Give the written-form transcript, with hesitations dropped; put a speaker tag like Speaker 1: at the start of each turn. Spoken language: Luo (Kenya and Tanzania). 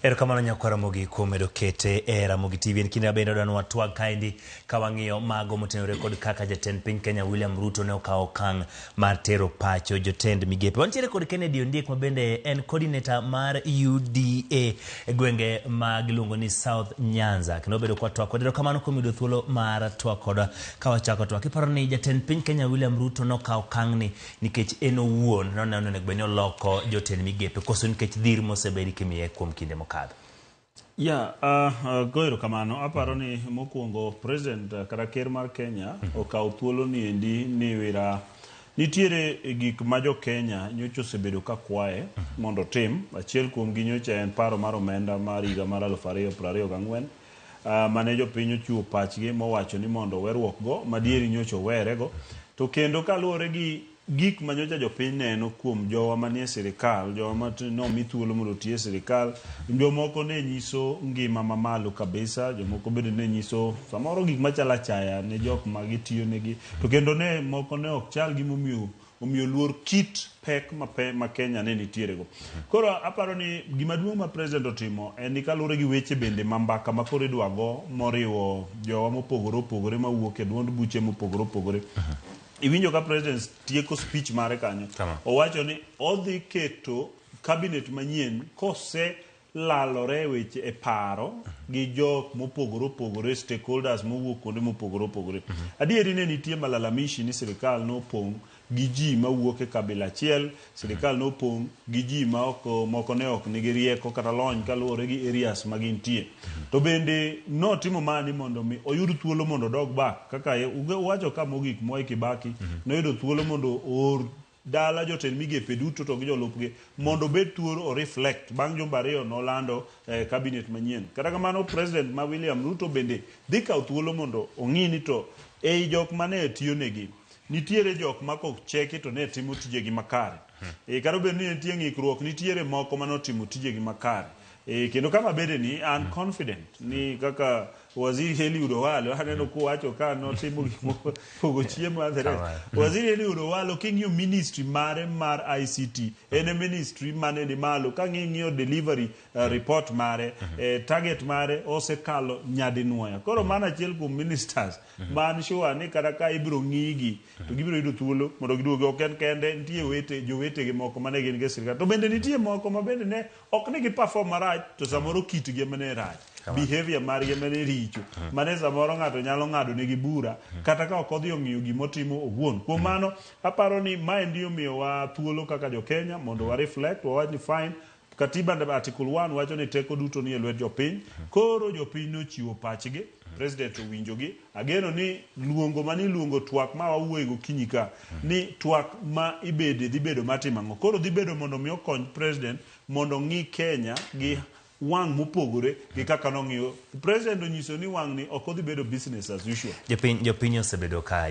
Speaker 1: Erokamano nyakwar Ramogi kuom medo kete e Ramogi TV. En kinde mabende wadwa ni watwag kaendi ka wang'iyo mago motenore kod kaka jatend piny Kenya William Ruto ne okawo okang' mar tero pacho jotend migepe. Wantiere kod Kennedy Ondiek ma bende en coordinator mar UDA e gwenge ma giluongo ni South Nyanza. Kendo wabedo kwa twak kode. Erokamano kuom yudo thuolo mar twak kodwa ka wachako twak. Iparo ni jatend piny Kenya William Ruto nokawo okang'ni nikech en owuon noneno ni onego bed ni oloko jotend migepe koso nikech dhir mosebedi kimiye kuom kinde mokadho?
Speaker 2: Ya, go erokamano. Aparo ni mokwongo president kata ker mar Kenya okawo thuolo ni endi ni wira nitiere gik ma jo Kenya nyocha osebedo ka kwaye mondo otim. Achiel kuom gi nyocha en paro mar omenda mar higa mar 2024 mane jopiny ochiwo pachgi mowacho ni mondo oweruok go, madieri nyocha owere go. To kendo kaluwore gi gik ma nyocha jopiny neno kuom jowa manie sirikal, jowa ma nomi thuolo mondo oti e sirikal, jomoko ne nyiso ngima mamalo kabisa, jomoko bende ne nyiso samoro gik machalo achaya ne jok ma gitiyo negi, to kendo ne moko ne ok chal gimomiyo omiyo luor kit pek ma, pe, ma Kenya ne nitiere go. Koro aparo ni gima duong' ma president otimo en ni kaluwore gi weche bende ma mbaka ma koro idwa go moriwo jowa mopogore opogore mawuok e duond buche mopogore opogore. Iwinjo ka president tieko speech mare kanyo.
Speaker 1: Kama.
Speaker 2: Owacho ni odhi keto cabinet manyien kose lalore e weche e paro gi jok mopogore opogore stakeholders mowuok kuonde mopogore opogore. Adieri ne nitie malalamishi ni sirikal nopong' gi ji mawuok e kabila achiel, sirikal nopong' gi ji ma ok moko ne ok nigi rieko kata lony kaluwore gi areas ma gintie. To bende notimo mani mondo mi oyud thuolo mondo odog back kaka uwacho ka mogik Mwai Kibaki noyudo thuolo mondo oor dala jotend migepe duto to gi jolupgi mondo obed thuolo o reflect bang' jumbe ariyo nolando cabinet manyien. Kata kamano president ma William Ruto bende dhi kawo thuolo mondo ong'i ni to ei jok mane tiyo negi nitiere jok ma kocheki to ne timo tijegi makare. E, kata obedo ni nitie ng'ikruok nitiere moko manotimo tijegi makare. E, kendo kama bede ni an confident ni kaka waziri Eliud Owalo aneno kuwacho ka notimo gik moko pogo chiemo and the rest. Waziri Eliud Owalo king'iyo ministry mare mar ICT en e ministry mane ni malo ka ng'iyo delivery report mare target mare osekalo nyadinwoya. Koro mano achiel kuom ministers ma an sure ni kata ka ibiro ng'igi to gibiro yudo thuolo mondo giduogi ok en kende nitie wete jowetegi moko mane gin go e sirikal to bende nitie moko ma bende ne ok ni gi perform marach to samoro kitgi ema ne rach behavior margi ema ne richo mane samoro ng'ato nyalo ng'ado negi bura kata ka ok odhi ong'iyo gimotimo owuon kuom mano aparo ni maendi omiyowa thuolo kaka jo Kenya mondo wa reflect wawach ni fine katiba article 1 wacho ni teko duto ni e lwet jopiny koro jopiny nochiwo pachgi president owinjogi ageno ni luongo mane iluongo twak ma wawuoye gokinyi ka ni twak ma ibede dhi bedo matimo ang'o koro dhi bedo mondo mi okony president mondo ong'i Kenya gi wang' mopogore gi kaka nong'iyo president onyiso ni wang' ni ok odhi bedo business as usual
Speaker 1: Jopiny, jopiny osebedo ka